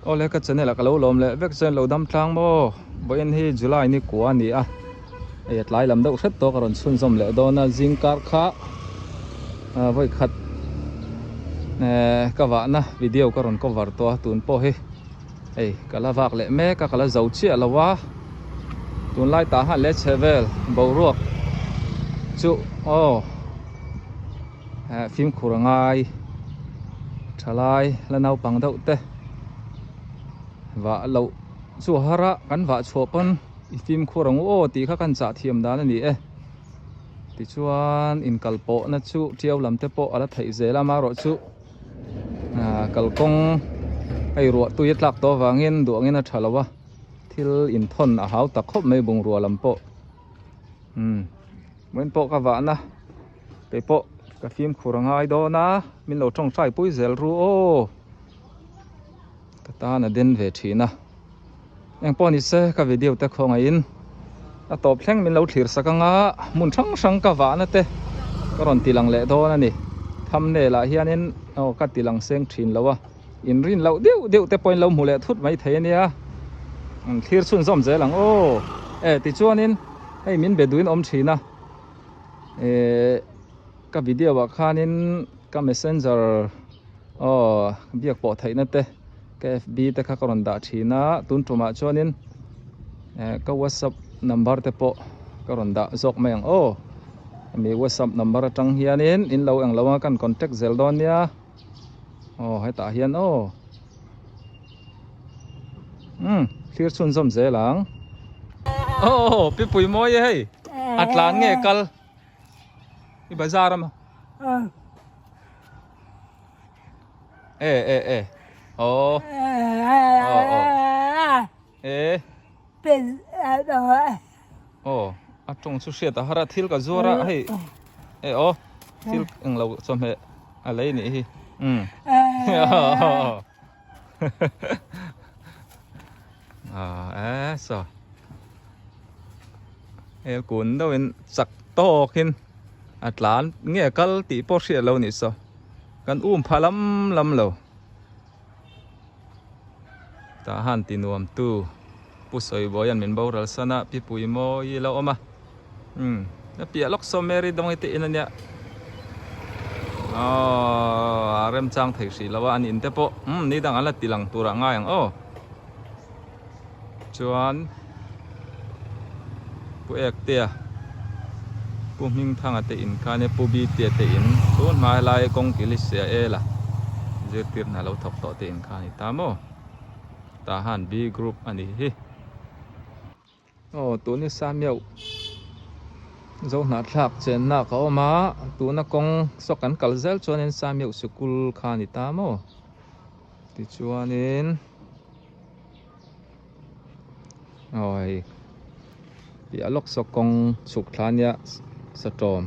Awle ka channel ah ka lo lawm leh vek chuan lo dam tlang maw vawiin hi July ni kua a ni a hei a tlai lam deuh hret tawk a rawn chhunzawm leh dawn a zing kar kha ah vawi khat eh ka vahna video ka rawn cover tawh a tun pawh hi hei ka la vak leh mek a ka la zo chiah lo a tunlai tah han leh chhe vel boruak chu aw. Fimkhur a ngai thalai la naupang deuh te vah loh chu a har a kan vah chhuah pawn i fimkhur ang u aw tih kha kan chah thiam dan a ni e tichuan inkal pawhna chu tiau lam te pawh a la theih zel a amaherawhchu kalkawng hei ruah tui a tlak tawh avangin duh angin a tha lo a thil inthawn a hau tak khawp mai bungrua lam pawh umm vawiin pawh ka vahna. Kei pawh ka fimkhur a ngai dawn a, min lo tawngtai pui zel ru aw. Ka tan a den ve thin a. Eng pawh ni se ka video te khawngaihin a tawp thleng min lo thlir sak anga hmun hrang hrang ka vahna te ka rawn ti lang leh dawn a ni. Thumbnail ah hianin aw ka ti lang seng thin lo a, inrin loh deuh deuh te pawhin lo hmu leh thut mai thei a nia. Thlir chhunzawm zel ang aw. E tichuanin hei min be duhin awm thin a. Ehh ka video ah khanin ka messenger aw biak pawh theihna te ka fb te kha ka rawn dah thin a tun tumah chuanin eh ka whatsapp number te pawh ka rawn dah zawk mai ang aw hemi whatsapp number atang hianin in lo englo a kan contact zel dawn nia aw hetah hian aw umm thlir chhunzawm zel ang aw pi pui mawi e hei. A tlan nge kal i bazar a maw? E e e aw aw aw e aw a tawng chu hriat a har a thil ka zuar a hei e aw thil englo chawhmeh a lei nih hi umm a e saw hel kun deuhin chak tawkin a tlan nge kal tih pawh hriat lo nih saw kan um pha lam lam lo tah han ti nuam tu pu sawibawian min boral san a pi pui mawi lo awm a umm a piah lawk saw Mary dawngi te in ania aww a remchang thei hrih lo a an in te pawh umm ni dang an la ti lang turah ngai ang aw. Chuan Pu Ektea Pu Hmingthanga te in kha ania Pu Bitea te in tun hma helai kawng Kilisia Ela zirtir hna lo thawk tawh te in kha a ni ta maw tah han B group a ni hi. Aw tun hi Samiau Zohnahthlak chenna ka awm a tuna kawng saw kan kal zel chuanin Samiau sikul kha a ni ta maw tichuanin aw hei piah lawk saw kawng chhuk thla ania satawm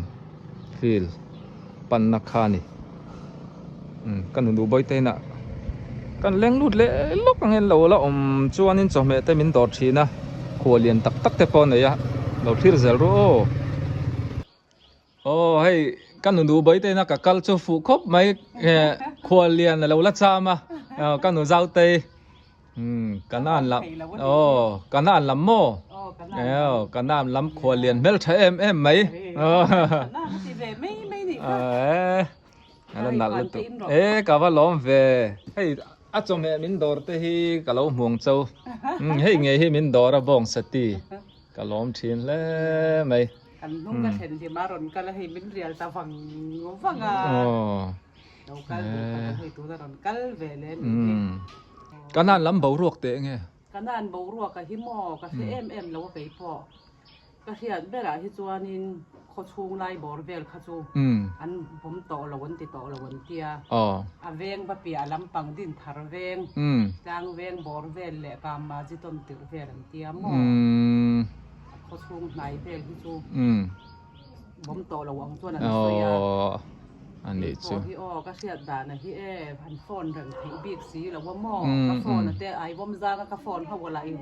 field panna kha a ni ka nu bawi te inah kan leng lut leh lawk ang hian lo la awm chuanin chawhmeh te min dawr thin a khual lian tak tak te pawh a nei a lo thlir zel ru aw. Aw hei ka nu nu bawi te ina ka kal chu fuh khawp mai khual lian a lo la cham a ka nu zau te umm kanan lam aw kanan lam maw aw kanan lam khual lian hmel tha em em mai a la nalh lutuk e ka va lawm ve hei a chawhmeh min dawr te hi ka lo hmuang cho hei ngei hi min dawr a bawng sati ka lawm thin hle mai. Kan hnung ka thlen hlim a rawn kal a hei min rial ta vang vang a. Lo kal duh kha kan hei tuna rawn kal ve leh a nih hi. Kanan lam boruak teh enge? Kanan boruak a hi maw ka hre em em lo a kei pawh. Ka hriat berah hi chuanin khawchhung lai bawr vel kha chu an bawm tawh lo an ti tawh lo an tia. A veng va piah lampang din thar veng, tlang veng bawr vel leh Kama ji tawn tirh vel an tia maw. A khawchhung hnai vel hi chu bawm tawh lo ang chuan an sawi a. A nih chu. Hi aw ka hriat dan a hi e han phone reng theih bik si lo a maw ka phone a te ai bawm zang a ka phone ho lah in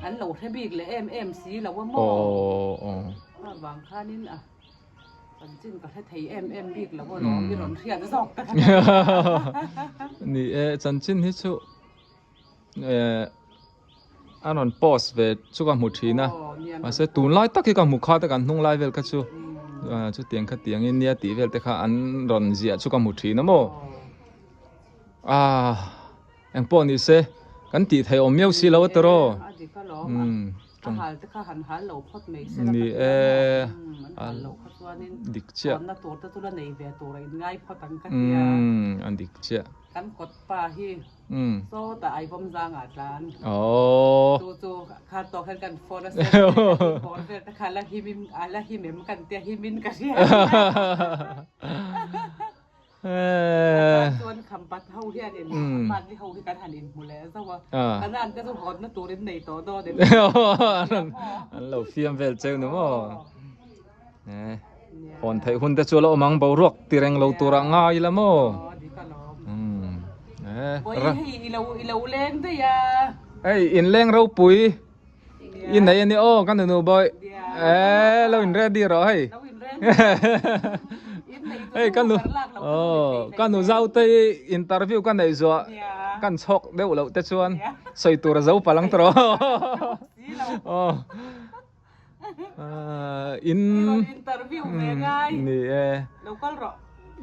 an lo hre bik leh em em si lo a maw. Avang khanin a chanchin ka hre thei em em bik lo a lawm i rawn hriat zawk ta kha. Ni e chanchin hi chu. A rawn post ve chu ka hmu thin a, mahse tunlai tak hi ka hmu kha te kan hnung lai vel kha chu chutiang kha tiangin nia tih vel te kha an rawn ziah chu ka hmu thin a maw. Ah engpawh ni se kan tih theih awm miau si lo a tawrh ni e dik chiah a dik chiah. Sawtah ai vawm zang ah tlan. Oh. Chu chu kha tawk hian kan phone a sel bawr vel te kha la him in a la him em kan tia him in ka hria. Chuan khampat ho hian in mahni ho hi kan han in hmu leh zauh a. Kan an te chu hawn na tur in nei tawh dawn em. An lo fiam vel cheu ni maw. Hawn theih hun te chu a la awm ang boruak ti reng lo tur ah ngai ila maw? Hei in leng ropui i nei a ni aw ka nunu bawi eh lo in ready rawh hei hei ka nu aw ka nu zau te i interview ka neih zuah kan chhawk deuh loh te chuan sawi tur a zo palh ang tawh aw. In ni e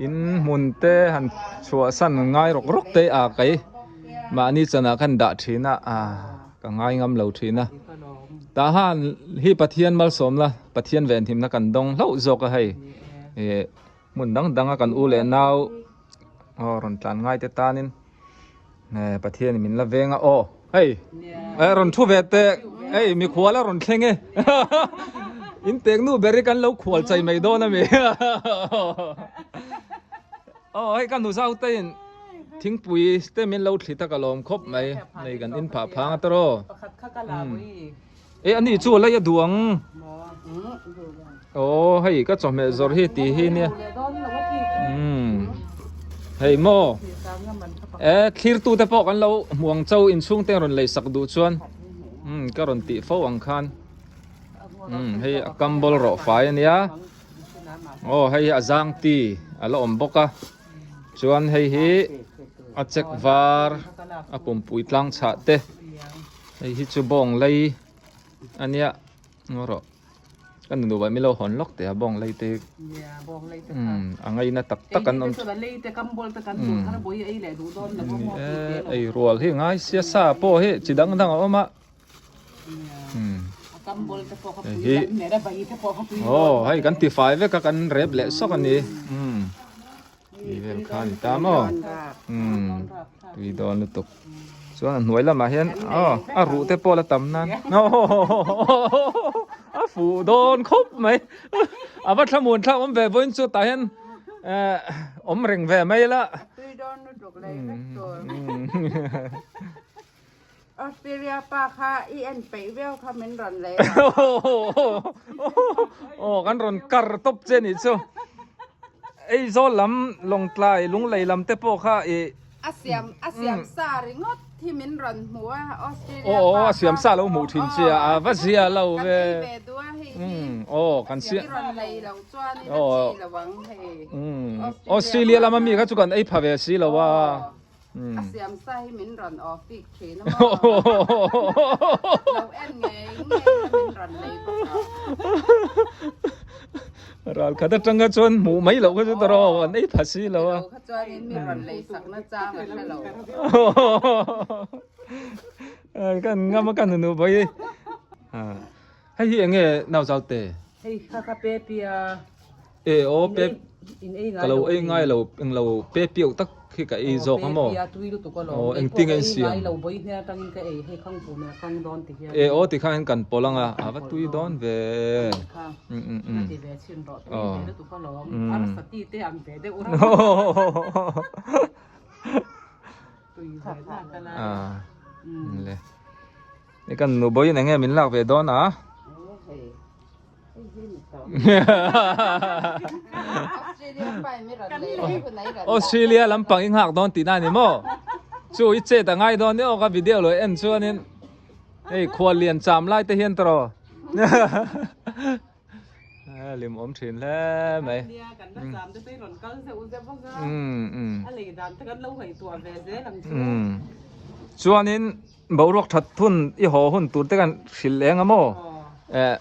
in hmun te han chhuahsan ngai rawk rawk te a kei mahni chanah khan dah thin a ka ngai ngam lo thin a tah han hi Pathian malsawmna Pathian venhimna kan dawng hlauh zawk a hei ih hmun dang dang a kan u leh nau aw rawn tlan ngai te tanin. Nge Pathian in min la veng a aw hei eh rawn thu ve teh hei mikhual a rawn thleng e in tek nu ber hi kan lo khual chai mai dawn a mi aw hei ka nu zau te in thingpui te min lo thli tak a lawm khawp mai nei kan in phah phang a tawrh aw e ani chu a lei a duh ang aw hei ka chawhmeh zawrh hi tih hi nia umm hei maw e thlir tu te pawh kan lo hmu ang cho inchhung te rawn lei sak duh chuan umm ka rawn tih fo ang khan umm hei a kam bawl rawh fai a nia aw hei hi a zang ti a la awm bawk a chuan hei hi a chek var a pumpui tlang chhah te. Hei hi chu bawng lei a nia ngaw rawh ka nu nupa milo hawn lawk teh a bawng lei te a ngaina tak tak an awm ei rual hi ngai sia sa pawh hi chi dang dang a awm a hei hi aw hei kan ti fai vek a kan rep leh sawk a ni. Tui vel kha a ni ta maw? Umm tui dawn lutuk. Chuan a hnuai lamah hian aw a ruh te pawh la tam nan. A fuh dawn khawp mai. A va thlamuan thlak awm ve vawiin chu tah hian eh awm reng ve mai la. Tui dawn lutuk lei vek tur. Australia pa kha i en peih viau kha min rawn lei rawh. Aw kan rawn kar tawp che nih chu. Aizawl lam Lawngtlai Lunglei lam te pawh kha i. A siam a siam sa ringawt hi min rawn hmu a Australia pa kha. Aw aw a siam sa lo hmuh thin che a a va zia lo ve. Kan ei ve duh a hei hi. Aw kan siam. I rawn lei loh chuan in a chi lo ang hei. Australia lama mi kha chu kan ei pha ve si lo a. A siam sa hi min rawn aw fik thin a maw? Lo en ngei ngei a min rawn lei bawk a. Ral khat atanga chuan hmuh mai loh kha chu ta rawh an ei pha si lo a. Lo kha chuan in mi rawn lei sak na chang a hre lo. Kan ngam a kan nu bawi. Hei hi enge nau zau te? Hei kha kha pe pia. E aw pe ka lo ei ngai lo eng lo pe piauh tak hi ka ei zawk a maw aw engtin nge in siam e aw tikhan hian kan pawlh ang a a va tui dawn ve um um um aw um a le kan nu bawiin eng nge min lak ve dawn a. Australia lampang i nghak dawn tihna a ni maw? Chu i chet a ngai dawn nia aw ka video lo en chuanin hei khual lian cham lai te hian tawh lim awm thin hle mai. Chuanin. Boruak that hun i haw hun tur te kan hrilh eng a maw? Eh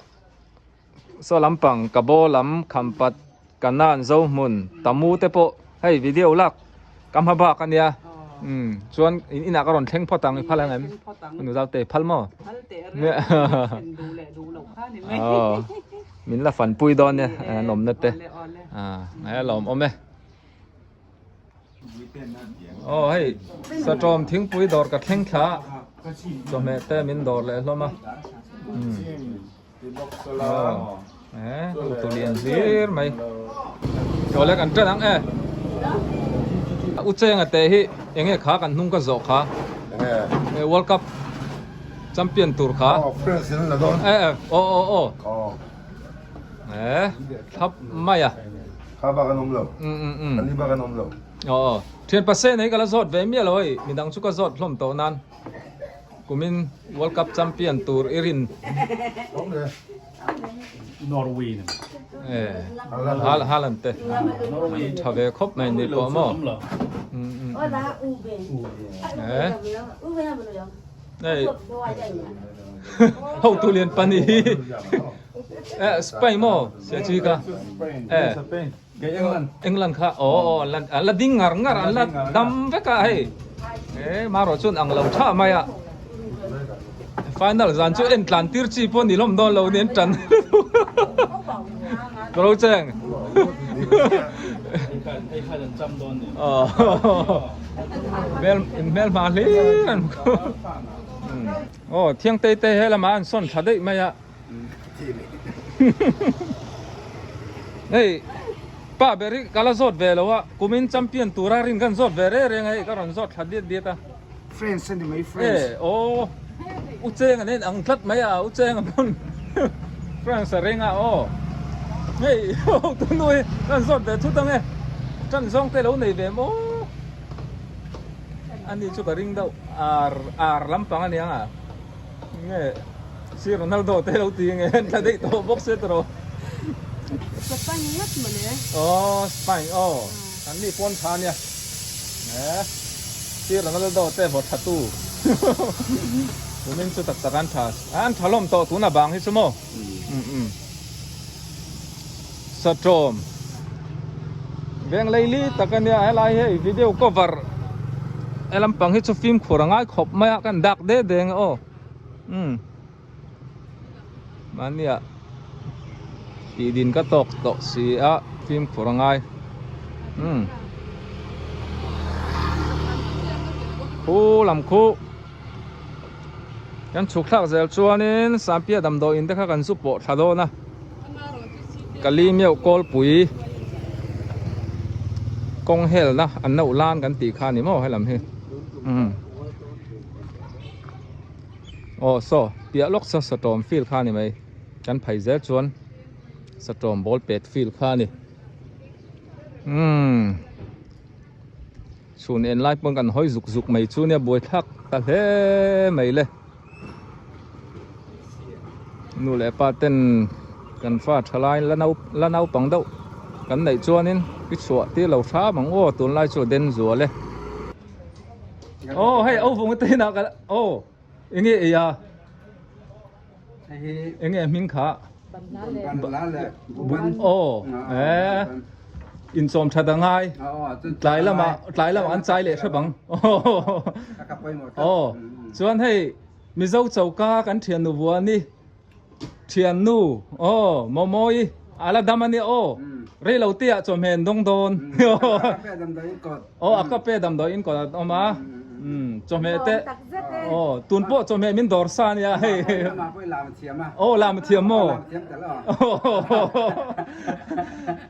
saw lampang ka baw lam khampat kanan zohmun tamu te pawh hei video lak ka hma bak a nia umm chuan in inah ka rawn thleng phawt ang i phal ang em? Nu zau te i phal maw? Aw min la fanpui dawn nia an awmna te a lawmawm e. Aw hei satawm thingpui dawr ka thleng thla a chawhmeh te min dawr leh hlawm a umm aw eh tu lian hlir mai chaw leh kan tan ang e u chenga te hi eng nge kha kan hnung ka zawh kha e world cup champion tur kha e e aw aw aw e thlap mai a. Kha bak an awm lo. An ni bak an awm lo. Aw thian pase nei ka la zawt ve miah lo hei midang chu ka zawt hlawm tawh nan kumin World Cup champion tur i rin. Norway nen. Eh Haaland te an tha ve khawp mai ni pawh maw. Eh hei hotu lian pani hi. Eh Spain maw sia chi ka eh England kha aw aw an la an la ding ngar ngar an la dam vek a hei eh marawh chuan ang lo tha mai a final zan chu en tlan tir chi pawh ni hlawm dawn lo ni an tan ka lo cheng hmel hmel hma hlir an aw thiangtei te he lamah an sawn tha daih mai a. Hei pa ber hi ka la zawt ve lo a kumin champion tura rin kan zawt ve reng reng a hei ka rawn zawt thla diat diat a. Friends a ni mai friends. E aw u cheng an en ang tlat mai a u cheng a pawn friends a reng a aw hei tunu hi kan zawt ve thut ang e tan zawng te lo nei ve maw ani chu ka ring deuh ar ar lampang a niang a. Nge si Ronaldo te lo ti nge an tla daih tawh bawk se tawh. Spain ngat mawle. Aw Spain aw an ni pawn tha ania. Eh si Ronaldo te vaw tha tu. Tumin chu tak tak an tha an tha hlawm tawh tuna bang hi chu maw. Um um. Satawm veng leili tak ania helai hei video cover he lampang hi chu fimkhur a ngai khawp mai a kan dak de deng a aw umm mahnia tih din ka tawk tawh si a fimkhur a ngai umm khu lam khu. Kan chhuk thlak zel chuanin Sampia damdawiin te kha kan zu pawh thla dawn a, Kali meuh kawlpui kawng helna an no lan kan tih kha a ni maw helam hi umm aw saw piah lawk saw satawm field kha a ni mai kan phei zel chuan satawm ball pet field kha a ni umm. Chhun en lai pawn kan hawi zuk zuk mai chu nia buaithlak ta hle mai le. Nu leh pa ten kan fa tha lai la nau la naupang deuh kan neih chuanin i chhuah tir lo hram ang aw tunlai chu den zual e. Aw hei au vung te inah ka aw enge ei a enge hming kha. Aw eh inchawm that a ngai tlai lamah tlai lamah an chai leh hrep ang aw chuan hei Mizo choka kan thiannu vuani thiannu aw Mawmawi a la dam a nia aw rei lo te ah chawhmeh an dawng dawn aw a ka pe damdawi in kawt an awm a chawhmeh te aw tun pawh chawhmeh min dawr sa a nia hei aw lam a thiam maw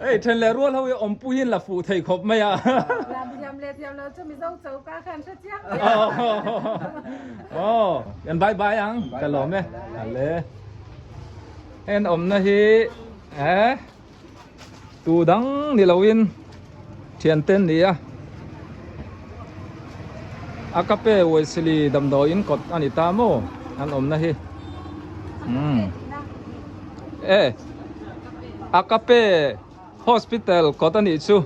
hei then leh rual ho hi awmpui in la fuh thei khawp mai a aw kan bye bye ang ka lawm e ale en awmna hi eh Tu dang ni loin thian te an ni a, a kape Wesley damdawiin kawt a ni ta maw an awmna hi umm e a kape hospital kawt a nih chu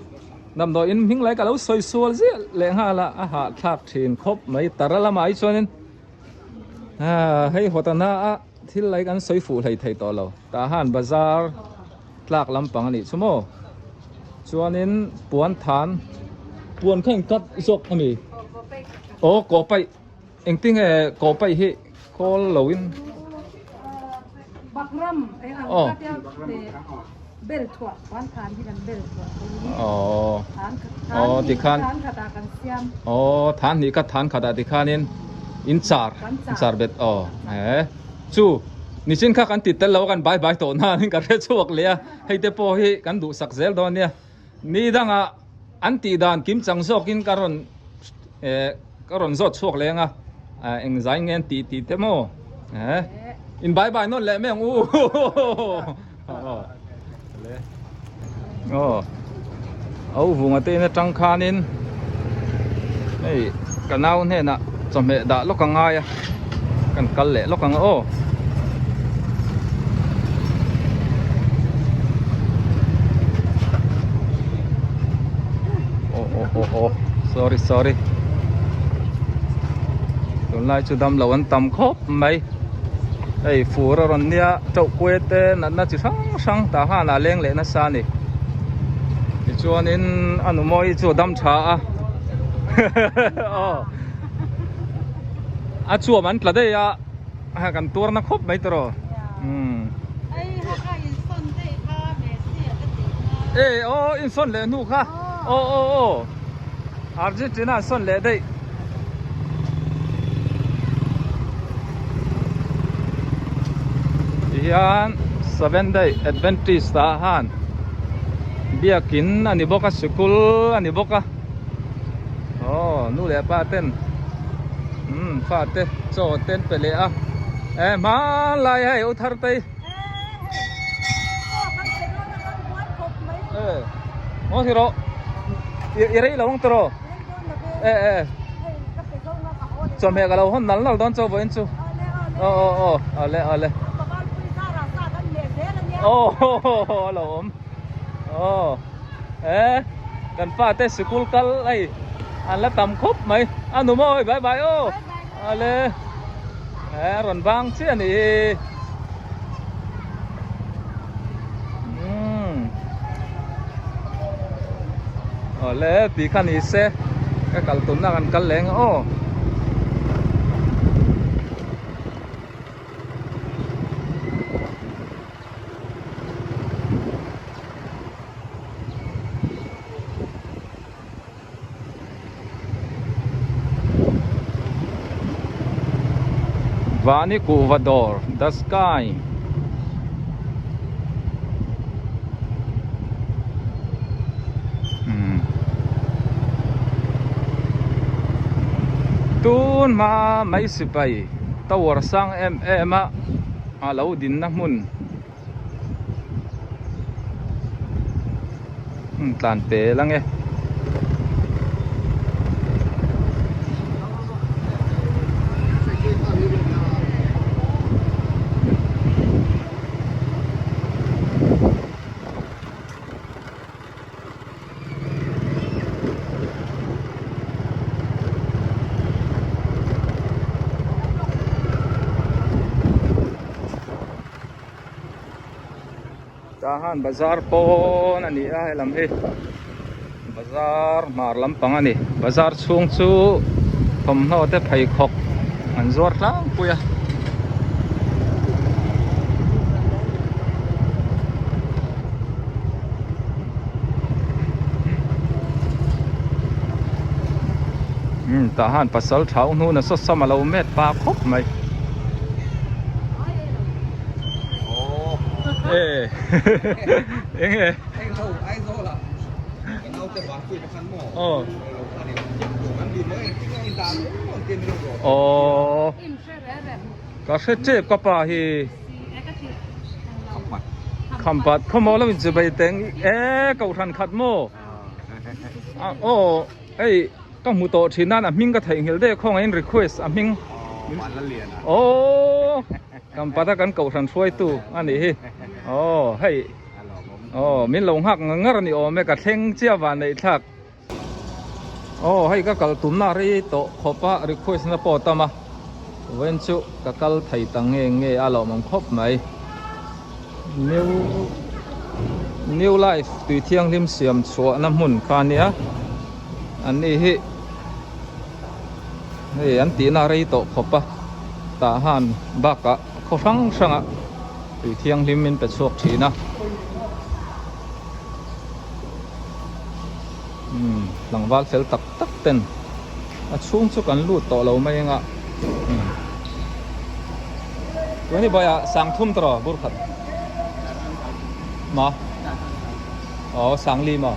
damdawiin hming lai ka lo sawi sual ziah leh nghal a a hahthlak thin khawp mai tara lamah hi chuanin. Hei hawtana a thil lai kan sawi fuh hlei thei tawh lo. Tah han bazar tlak lampang a nih chu maw. Chuanin puan than puan kha in cut zawk a ni. Aw kaw paih engtinge kaw paih hi kawl lo in. Bakram eng ang kha tia bel thuah puan than hi kan bel thuah Aw than aw tikhan than khatah kan siam. Aw than hnih khat than khatah tikhanin in char char bet aw e chu nichin kha kan ti tel lo kan bai bai tawh nan ka hre chhuak leh a hei te pawh hi kan duhsak zel dawn nia ni dangah an tih dan kim chang zawkin ka rawn eh ka rawn zawt chhuak leng a eng zai nge an tih tih te maw eh in bai bai nawn leh mai ang u aw au vunga te in atang khanin hei ka nau hnenah chawhmeh dah lawk a ngai a kan kal leh lawk ang aw. Oh oh oh oh sorry sorry tunlai chu dam lo an tam khawp mai hei fur a rawn nia chauh kuai te natna chi hrang hrang tah khan a leng leh nasa a ni tichuanin a nu mawi chu a dam tha a aw a chuam an tla daih a kan tuar na khawp mai tawh umm e aw insawn leh hnu kha aw aw aw Argentina an sawn leh daih tihian Seventh Day Adventist ah han biakin a ni bawk a sikul a ni bawk a aw nu leh pa ten umm fa te chaw te an pe leh a e hmanlai hei u thar te e maw hi rawh i rei lo ang tawh e e chawhmeh ka lo hawn nal nal dawn chaw vawiin chu aw aw aw awle awle aw a lo awm aw e kan fa te sikul kal hei an la tam khawp mai a nu maw bye bye aw awle e rawn vang chiah a nih hi. Awle tih kha ni se ka kal tumna kan kal leng aw. Vani kuhva dawr the sky umm tun hma mai sipai tower sang em em a a lo dinna hmun. Tlan pel ange. Tah han bazar pawn a ni a helam hi bazar hmar lampang a ni bazar chhung chu thawmhnaw te pheikhawk an zuar tlangpui a. Tah han pasal thau hnu nasa sam a lo met pa khawp mai. Eng nge? Aw. Ka hre tep ka pa hi. Khampat khawmaw lo in chu bai teng e kohhran khat maw? Aw hei. Ka hmu tawh thin nan a hming ka theihnghilh daih a khawngaihin request a hming aww Kampata kan kohhran hruaitu a nih hi aww hei aww min lo nghak ngar ngar a ni awm e ka thleng chiah van neih thlak aww hei ka kal tumna rei tawh khawp a request na pawh a tam a. Vawiin chu ka kal thei ta nge nge a lawmawm khawp mai. New New Life tui thianghlim siam chhuahna hmun kha a nia. An ni hi hei an tihna a rei tawh khawp a tah han bakah khaw hrang hrangah tui thianghlim in pe chhuak thin a. Umm tlangval fel tak tak ten a chhung chu kan lut tawh lo mai anga umm tuni bawih ah sang thum tawh bur khat maw aw sang li maw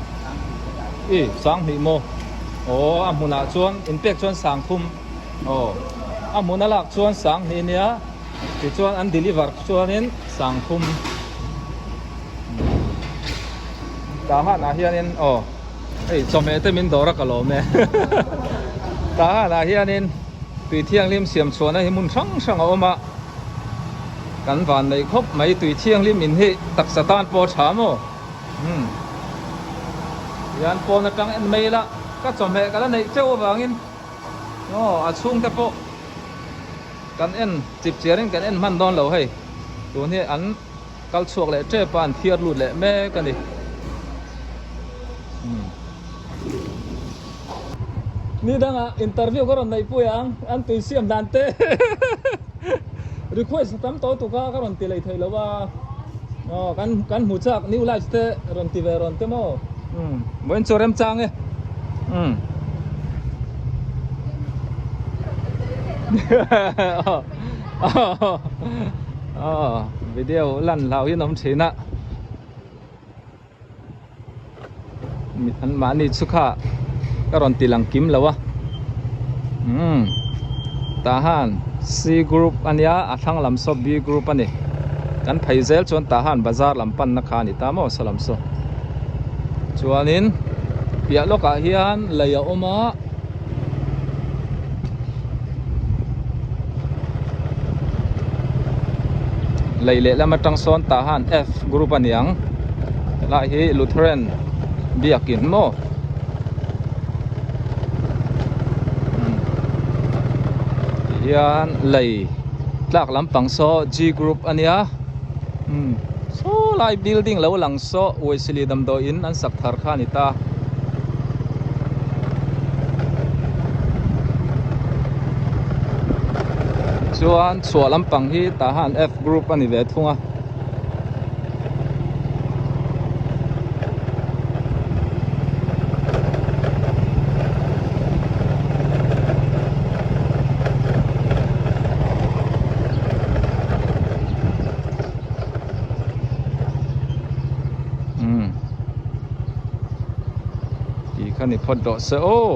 i sang hnih maw aw a hmunah chuan in pek chuan sang thum aw a hmun a lak chuan sang hnih ania tichuan an deliver chuanin sang thum. Tahan ah hianin aw hei chawhmeh te min dawr a ka lawm e Tahan ah hianin tui thianghlim siam chhuahna hi hmun hrang hrang a awm a kan van neih khawp mai tui thianghlim in hi taksa tan pawh a tha maw umm hian pawn atang en mai ila ka chawhmeh ka la neih teuh avangin aw a chhungte pawh kan en chip chiarin kan en hman dawn lo hei tun hi an. Kal chhuak leh tep a an thiar lut leh mek a ni. Ni dangah interview ka rawn neih pui ang an tui siam dan te request tam tawh tuk a ka rawn ti lei thei lo a aw kan kan hmu chak new life te rawn ti ve rawn te maw umm vawiin chu remchang e umm Aw video lan hlau in awm thin a an mahni chu kha ka rawn ti lang kim lo a umm tah han C group a nia a thlang lam saw B group a ni kan phei zel chuan tah han bazar lam panna kha a ni ta maw saw lam saw chuanin piah lawkah hian lei a awm a. Lei lehlam atang sawn tah han F group a ni ang helai hi Lutheran biakin maw tihian lei tlak lampang saw G group a nia umm saw lai building lo lang saw Wesley damdawiin an sak thar kha a ni ta. Chuan chhuah lampang hi tah han F group a ni ve thung a. Umm. Tih kha ni phawt rawh se aw.